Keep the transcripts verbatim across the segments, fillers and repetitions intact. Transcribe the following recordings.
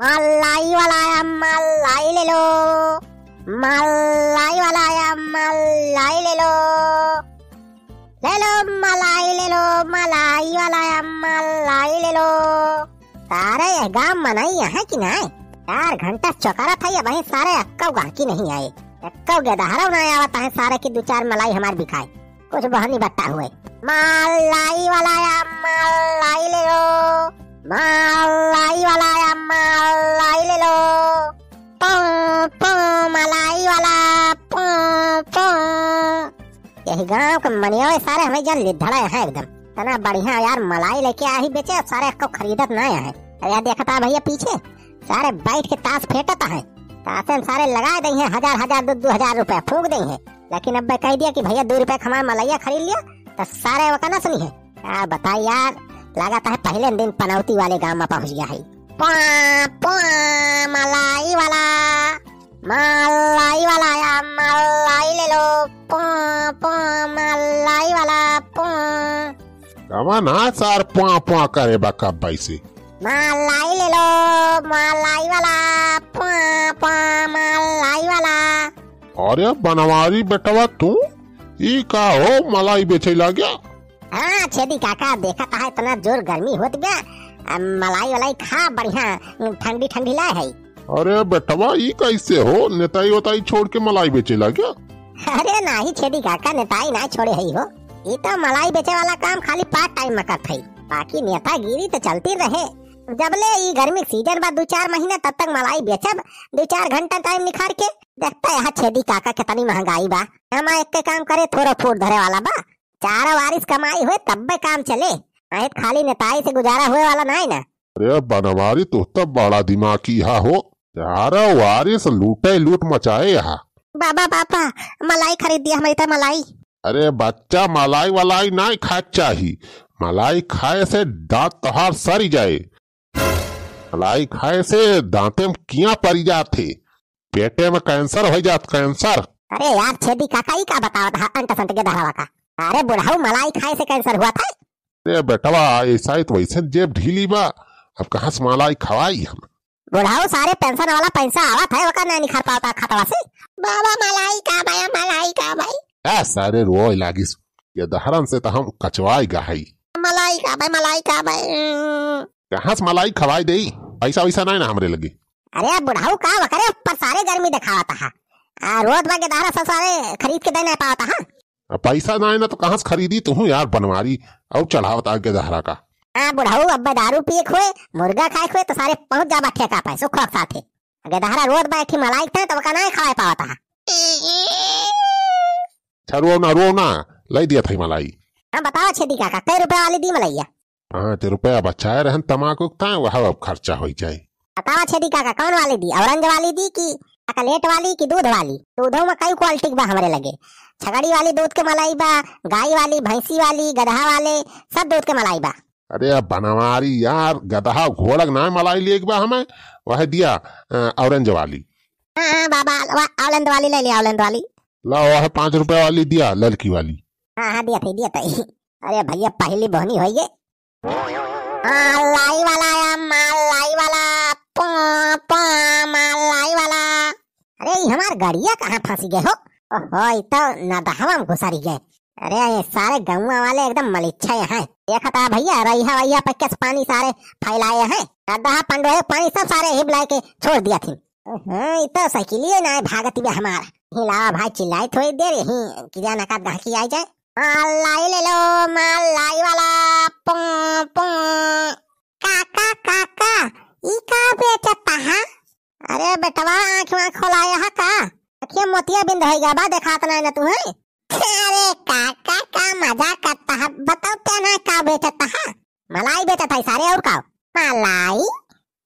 मलाई वाला आया, मलाई ले लो। मलाई वाला आया, मलाई ले लो। ले लो मलाई, ले लो, मलाई वाला आया, मलाई ले लो। सारे यह गाँव मनई अहैं कि नाहीं? चार घंटा चौकरत है, अबहीं सारे एक्कउ गाहकी नहीं आए। एक्कउ गेदहरउ नाहीं आवत है सारे कि दू चार मलाई हमार बिकाए। कुछ बहनी बट्टा हुए। मलाई वाला आया, मलाई ले लो। मलाई वाला आया, मलाई ले लो। पू, पू, मलाई वाला, पू, पू। यही गाँव के मनियो सारे हमें जन लिद्धड़ा है एकदम। इतना बढ़िया यार, मलाई लेके आही बेचे, सारे एक्कउ खरीदत नाहीं है। अरे यार, देखत आ भइया पीछे, सारे बैठ के तास फेंटत है। तासे में सारे लगाए देइहैं हजार हजार, दू, दू हजार रुपया फूँक देइहैं। लेकिन अब्बे कहि दिया कि भइया, दू रुपया क हमार मलइया खरीद लिया, त सारे ओका न सुनिहैं। का बताई यार, लागत है पहिले दिन पनौती वाले गाँव मा पहुँच गया है। प्वा, प्वा, मलाई वाला, मलाई वाला आया, मलाई ले लो। प्वा, प्वा, मलाई वाला, प्वा। कवन ह सार प्वा प्वा करे बा कब्बइ से? मलाई ले लो, मलाई वाला, प्वा प्वा, मलाई वाला। अरे बनवारी बेटवा तू, ई का हो मलाई बेचे लाग्या? हाँ छेदी काका, देखत ह इतना जोर गर्मी होत बा, अब मलाई वलाई खा बढ़िया ठंडी ठंडी लाए है। अरे बेटवा, ई कैसे हो? नेताई ओताई छोड़ के मलाई बेचे लाग्या? अरे नाही छेदी काका, नेताई ना छोड़े हई हो। ई तो मलाई बेचे वाला काम खाली part time में करत हई, बाकी नेतागिरी तो चलती रहे। जबले ई गर्मी के season बा दू चार महीना, तब तक मलाई बेचब दू चार घंटा time निकाल के। देखता यहाँ छेदी काका कितनी महंगाई बा। हम एक काम करे, थोड़ा फूट धरे वाला बा, चारों वारिस कमाई होए तब्बे काम चले, नहीं तो खाली नेताई से गुजारा होए वाला नाही ना। अरे बनवारी, तू तो बड़ा दिमागी हा हो। चारों वारिस लूटे लूट मचाए हा। बाबा, बाबा, मलाई खरीद दिया हमारी तो मलाई। अरे बच्चा, मलाई वलाई नाही खाए चाही। मलाई खाए से दांत तोहार सरी जाए। मलाई खाए से दांते में किया परी जात है, पेटे में cancer होइ जात, cancer। अरे यार छेदी काका, ई का बतावत हा अंट संट के धरावा का? अरे बुढ़ऊ, मलाई खाए से cancer हुआ था। अरे बेटवा, ऐसा ही तो वैसे जेब ढीली बा, अब कहाँ से मलाई खवाई हम? बुढ़ऊ, सारे pension वाला पैसा आवत है, ओका नहीं निकाल पावता खतवा से। बाबा, मलाई का बा, मलाई का बा? आ सारे रोए लागिस, ये दहरन से तो हम कचवाई गहई। मलाई का बा, मलाई का बा? कहाँ से मलाई खवाई देई? पैसा वैसा नहीं ना हमरे लगे। अरे बुढ़ऊ का वकरे ऊपर सारे गर्मी देखावत हा। आ, रोत बा के दहरा सब सारे खरीद के दे नहीं पावत हा। अब पैसा नहीं ना तो कहाँ से खरीदी तू यार बनवारी, और चढ़ावत आगे दहरा का। हाँ बुढ़ऊ, अब दारू पिए के होए, मुर्गा खाए के होए तो सारे पहुँच जाबा ठेका पे सुखवा के साथे। अगे दहरा रोत बा एक ठी मलाई थे तो ओका नहीं खवाए पावत हा। अच्छा रो ना, रो ना, लाई दिया था मलाई। हाँ बताओ छेदी काका, कै रुपया वाली दी मलइया? पाँच रुपया बचाए रहन तमाकू के ताए, वह अब खर्चा होइ जाए। बतावा छेदी काका, कौन वाली दी? Orange वाली दी कि chocolate वाली कि दूध वाली? दूधो में कई quality बा हमरे लगे। छगड़ी वाली दूध के मलाई बा, गाय वाली, भैंसी वाली, गदहा वाले, सब दूध के मलाई बा। अरे अब बनवारी यार, गदहा घोड़क ना मलाई लेक बा हमें, वह दिया, अ, orange वाली। हाँ, हाँ, बाबा, वा-, orange वाली ले लिया, orange वाली। ला, वह पाँच रुपया वाली दिया, ललकी वाली। हाँ, हाँ, दिया थे, दिया थे। अरे भइया, पहली बोहनी होई गे। हाँ, लाई वाला आया, माल लाई वाला, पो, पो, माल लाई वाला। अरे, ई हमार गड़िया कहाँ फंसी गए हो? ओहो, ई तो नदहवा में घुसरी गए। अरे, ये सारे गौवा वाले एकदम मलिच्छा हैं। देखत आ भइया, रहिया वहिया पे कस पानी सारे फैलाए हैं। नदहा पंडोए पानी सब सारे हिब लाए के छोड़ दिया थी। हाँ, ई तो साइकिलिए ना भागत बे हमार। हिलावा भाई, चिल्लाई थोड़ी देर यहीं, किरिया नकात गाहकी आई जाए। माल लाई ले लो, माल लाई वाला, पों, पों। काका, काका, ई का बेचत हा? अरे बेटवा, आँख वाँख खोलाया हा का? अखिया मोतिया बिंद होई गा बा, देखात नाई ना तू है? अरे काका, का मजाक करत हा? बताओ ते ना का बेचत हा? मलाई बेचत है सारे, और का? मलाई?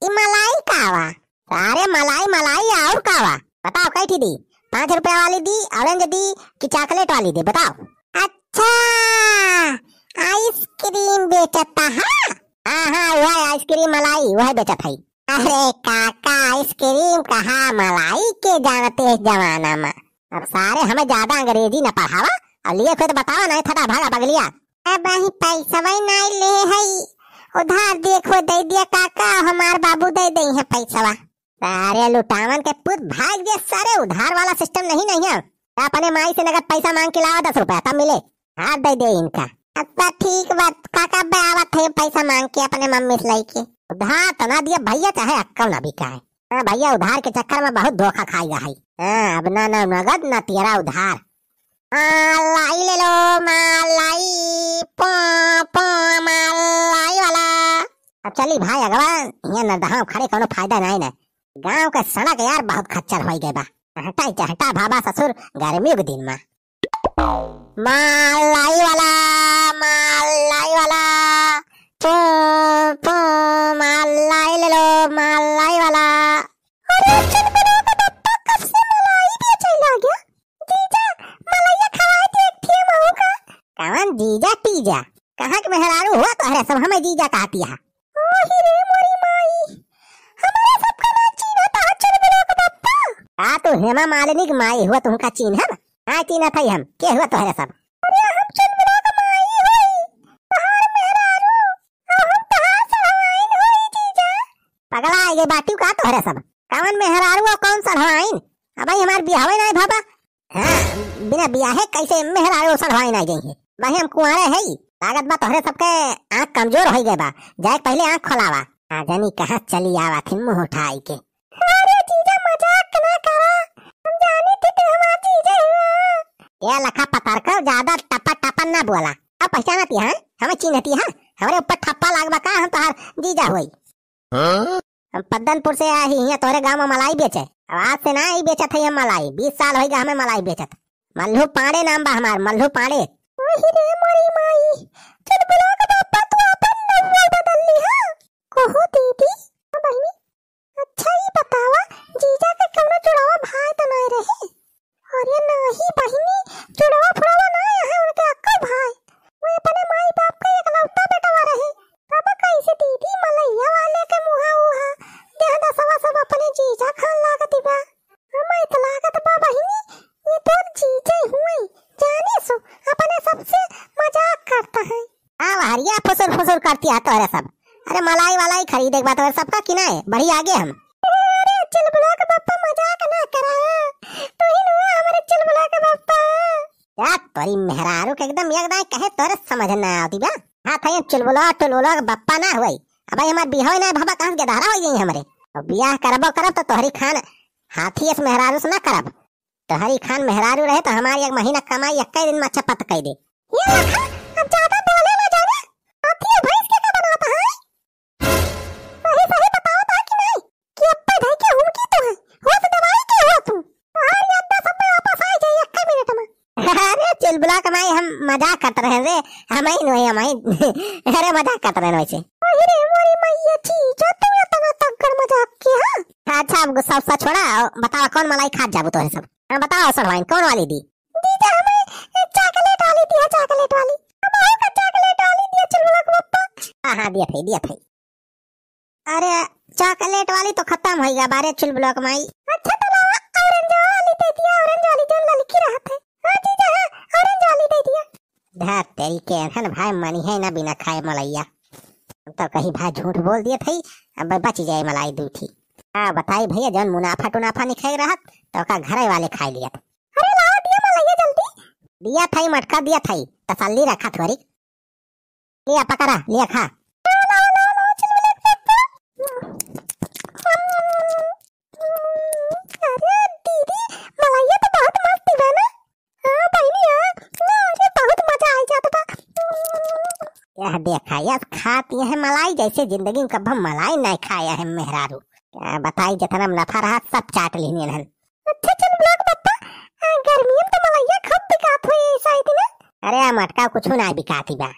ई मलाई का बा? सारे मलाई, मलाई और का बा? बताओ, कई ठी दी? पाँच रुपया वाली दी, orange दी कि chocolate वाली दी? बताओ। अच्छा, ice cream बेचत हा? हाँ, हाँ, वह ice cream मलाई, वह बेचत है। अरे काका, ice cream कहा, मलाई के जानते इस जमाना में। अब सारे हमें ज्यादा अंग्रेजी न पढ़ावा, और लिए खुद बतावा, नहीं थटा भागा बगलिया। अब अही पैसवै नाई ले हई, उधार देखो दे दिया काका, हमार बाबू दे दे है पैसवा। अरे लुटावन के पुत, भाग जे सारे, उधार वाला system नहीं, नहीं है। अपने माई से नगद पैसा मांग के लावा दस रुपया, तब मिले। हाथ दे दे इनका। अच्छा ठीक बा काका, बे आवत है पैसा मांग के अपने मम्मी से लेके। उधार तो ना दिया भैया, चाहे अक्कल ना बिकाए। हाँ भैया, उधार के चक्कर में बहुत धोखा खाई गया है। हाँ, अब ना, ना नगद, ना तेरा उधार। मलाई ले लो, मलाई, पो, पो, मलाई वाला। अब चली भाई अगवा, यहाँ नरदहा खड़े कौनो फायदा नहीं ना। गांव का सड़क यार बहुत खच्चर होई गए बा। हटाई चहटा भाबा ससुर, गर्मी के दिन में। मलाई वाला, मलाई वाला, पो, पो, मलाई ले लो, मलाई वाला। अरे चुलबुला का बप्पा, कब से मलाई बेचे लाग गया? जीजा, मलइया खवाए दे एक ठे मऊ का। कवन जीजा टीजा? कहाँ के मेहरारू हुआ तोहरे सब, हमें जीजा कहती है? ओ ही रे मोरी माई, हमारे सबका ना चीन्हत है चुलबुला का बप्पा। का तू हेमा मालिनी की माई हुआ, तुमका चीन्हब? हाँ चीन्हत है हम, के हुआ तोहरे सब? अरे हम चुलबुला का माई हुई, तोहार मेहरारू, और हम तोहार सढ़वाइन हुई जीजा। पगला आइगे बाटू का तोहरे सब? कवन मेहरारू और कौन सढ़वाइन? अबे हमार बियाहे नाहीं भवा। हाँ, बिना बियाहे कैसे मेहरारू सढ़वाइन आ गई है? भाई हम कुंवारे है, लागत बा तोहरे सबके आँख कमजोर हो गए बा, जाए पहले आँख खोलावा। आ जानी कहाँ चली आवा थी मुँह उठाई के। अरे जीजा मजाक ना करा, हम जानी थी तू हमार जीजा हुआ। ये लखा पतार को ज्यादा टपा टपा ना बोला। अब पहचानती है, हमें चिन्हती है, हमारे ऊपर ठप्पा लाग बा का, हम तोहार जीजा हुई। हाँ? हम पद्दनपुर से आए ही, यहाँ तोरे गांव में मलाई बेचे। अब आज से ना ही बेचत है हम मलाई, बीस साल होइगा हमें मलाई बेचत। मल्लू पांडे नाम बा हमार, मल्लू पांडे। ओही रे मोरी माई, चुलबुला के बापा तू अपन नौवा बदल ली हा। कहो दीदी, हाँ बहिनी, अच्छा ई बतावा, जीजा के कौनो जुड़ावा भाई तो नहीं रहे? अरे नाही बहिनी, जुड़वा फुड़वा ना है उनके अक्को भाई। वो अपने माई बाप के एकलौता बेटवा रहे। तब कैसे दीदी मलैया वाले के मुहा उहा देह दसवा सब अपने जीजा खान लागत बा। हमें तो लागत बा बहिनी, ये तो जीजे हुए, जाने सो अपने सबसे मजाक करता है। हाँ हरिया फुसुर फुसुर करती है तोहरे सब। अरे मलाई वाला ही खरीदे के बा तोहरे सबका कि नहीं, बढ़ी आगे हम। अरे चुलबुला के बप्पा मजाक ना करा, तू ही नुआ हमारे चुलबुला के बप्पा। या तोरी मेहरारू के एकदम एक दाई कहे तोरे समझ ना आवती बा। हाँ था ये चुलबुला टुलबुला के बप्पा ना होई। अब भाई हमार बियाह ना भवा कहाँ से गदहरा हो गई हमरे। अब बियाह करबो करब तो तोहरी खान हाथी अस मेहरारू से ना करब। तोहरी खान मेहरारू रहे तो हमारी एक महीना कमाई एक दिन में अच्छा पत कई दे। ये लखा, अब ज्यादा बोले ना जाने। हाथी और भैंस के का बनाता है? सही सही बताओ था कि नहीं? कि अब्बे भाई के हुमकी तो है। होश गंवाई के हो तू। तोहार याद सब में वापस आ जाए एक मिनट में। अरे चुलबुला के माई हम मजाक करत रहे रे। हम ही नहीं, हम ही। अरे मजाक करत रहे वैसे। अरे मोरी मैया जी, जो तू इतना तगड़ मजाक किया। अच्छा अब गुस्सा उस्सा छोड़ा, बतावा कौन मलाई खात जाबू तोहरे सब? हाँ बताओ सढ़वाइन कौन वाली दी? दीदी हमें चॉकलेट वाली दिया, चॉकलेट वाली। हम आए का चॉकलेट वाली दिया चुलबुला के पप्पा। हाँ हाँ दिया था, दिया था। अरे चॉकलेट वाली तो खत्म हो गया बारे चुलबुला के माई। अच्छा तो लावा ऑरेंज वाली दे दिया, ऑरेंज वाली जो ललकी रहत है। हाँ जीजा हाँ, ऑरेंज वाली दे दिया। धत तेरी के एहन भाई मनी है ना बिना खाए मलैया। हम तो कही भाई झूठ बोल दिए थे, अब बच जाए मलाई दू ठी। हाँ बताई भैया जौन मुनाफा टुनाफा निकल रहत तो का घरे वाले खाए लियत। अरे लावा दिया मलैया जल्दी। दिया था मटका दिया था, तसल्ली रखा थोड़ी। लिया पकड़ा, लिया खा। अरे दीदी, मलैया तो बहुत मस्त बा ना। हाँ बहिनी, हाँ। ना, अरे बहुत मजा आ जात बा। यह देखा, यह खात यह मलाई जैसे जिंदगी में कभी मलाई नहीं खाया है मेहरारू। क्या बताई, जितना नफा रहा सब चाट लेने हन। अच्छा चुलबुला के पप्पा, आ, गर्मी में तो मलैया खूब बिकात होई ऐसा ही दिन। अरे आ मटका कुछ ना बिकाती बा,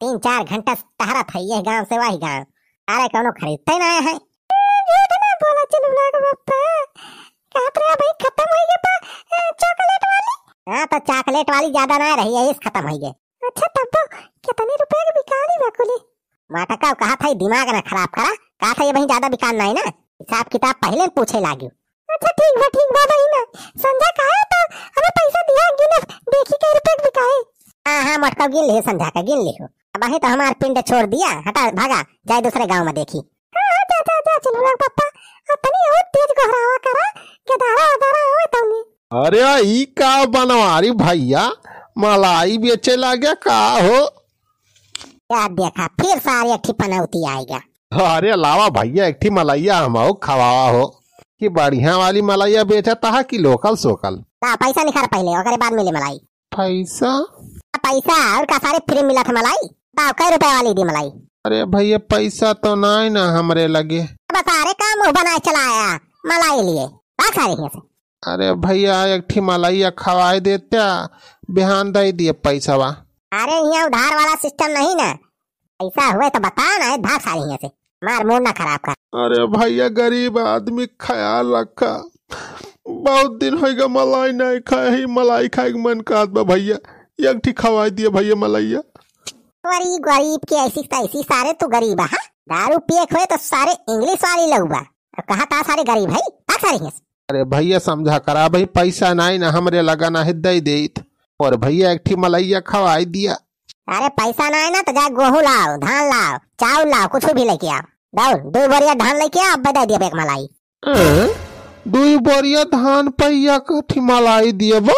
तीन चार घंटा से टहरत है ये गांव से वही गांव। अरे कौनो खरीदते ना है। ए, झूठ ना बोला चुलबुला के पप्पा, कहत रहा भाई खत्म हो गया बा, ए, चॉकलेट वाली। हाँ तो चॉकलेट वाली ज्यादा ना रही है, इस खत्म हो गए। अच्छा तब्बो, कितने रुपए के बिकाली बा कुली? मटका कहा था, दिमाग ना खराब करा, कहा था ये वहीं ज्यादा बिकान नहीं ना, हिसाब किताब पहले पूछे लागी। अच्छा ठीक बा, ठीक बा बहिना, संझा का है तो हमें पैसा दिया, गिने देखी कई रुपए के बिकाए। हाँ हाँ मटका गिन लियो, संझा का गिन लियो। अबहीं तो हमार पिंड छोड़ दिया, हटा भागा, जाए दूसरे गाँव मा देखी। हाँ, हाँ, जा, जा, जा, चिन्हवा के पप्पा, अब तनी और तेज गोहरावा करा, के दारा उदारा आवे तौनी। अरे ई का बनवारी भइया, मलाई बेचे लागे का हो? या देखा, फिर सारे एक ठी पनौती आइगा। अरे लावा भइया, एक ठी मलइया हमहू खवावा हो। कि बढ़िया वाली मलइया बेचत हा कि लोकल सोकल? ला, पैसा निखार पहिले, ओकरे बाद मिली मलाई। पैसा? पैसा और का, सारे फ्री मिलत है मलाई। बताओ, कै रुपया वाली दी मलाई? अरे भइया, पैसा तो नाई ना हमरे लगे। अब सारे का मुँह बनाए चला आया मलाई लिए, भाग सारे हियाँ से। अरे भइया, एक ठी मलइया खवाए देत्या, बिहान दइ दिए पैसवा। अरे, हियाँ उधार वाला सिस्टम नहीं ना, पैसा हुए तो बता ना, भाग सारे हियाँ से, मार मूड ना खराब कर। अरे भइया, गरीब आदमी ख्याल रखा, बहुत दिन होइगा मलाई नाई खाए ही, मलाई खाए के मन कहत बा भइया, एक ठी खवाए दिए भइया मलइया। गरीब, गरीब के ऐसी तैसी, सारे तू गरीब है, हाँ? दारू पिए के होए तो सारे इंग्लिश वाली लउबा, अब कहा था सारे गरीब है, भाग सारे हियाँ से। अरे भइया, समझा करा भाई, पैसा नाई ना हमरे लगा, ना है दइ देइत। और भइया, एक ठी मलइया खवाई दिया। अरे पैसा नाई ना तो जा, गोहूँ लाओ, धान लाओ, चाउर लाओ, कुछ भी लेके आओ। दौड़, दो बोरिया धान लेके आओ, अब दइ दिया एक मलाई। हैं? दुई बोरिया धान पइया कथी मलाई दिए बा?